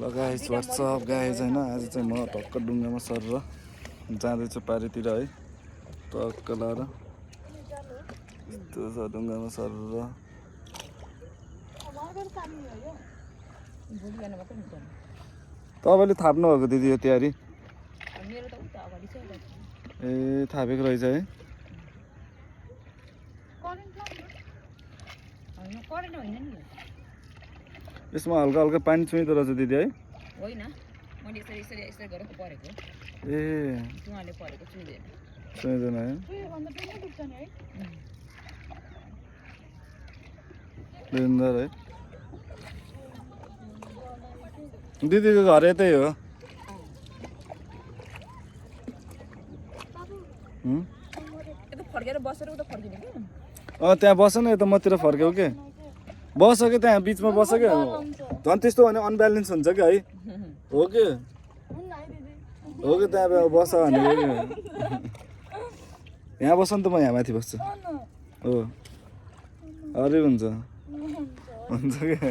guys what's up guys हैन आज चाहिँ म टक्क डुङ्गामा सरेर जाँदैछु पारितिर है टक्क लाएर यस्तो छ डुङ्गामा सरेर तपाईँले थाप्नु भएको दिदी यो तयारी ए थापेको रहेछ है यसमा हल्का हल्का पानी छुइदो रहेछ दिदी है होइन मैले यसरी गरेर परेको ए जुवाले परेको छुँदैन छुइदैन है डेन्जर है दिदीको घर यतै हो फर्केर बसेर उता फर्किने कि त्यहाँ बस न यता मतिर फर्क्यौ के बस के त्यहाँ बिचमा बस के झन् त्यस्तो भने अनब्यालेन्स हुन्छ कि है हो कि त्यहाँ बस भने यहाँ बस नि त म यहाँ माथि बस्छु हो अरे हुन्छ के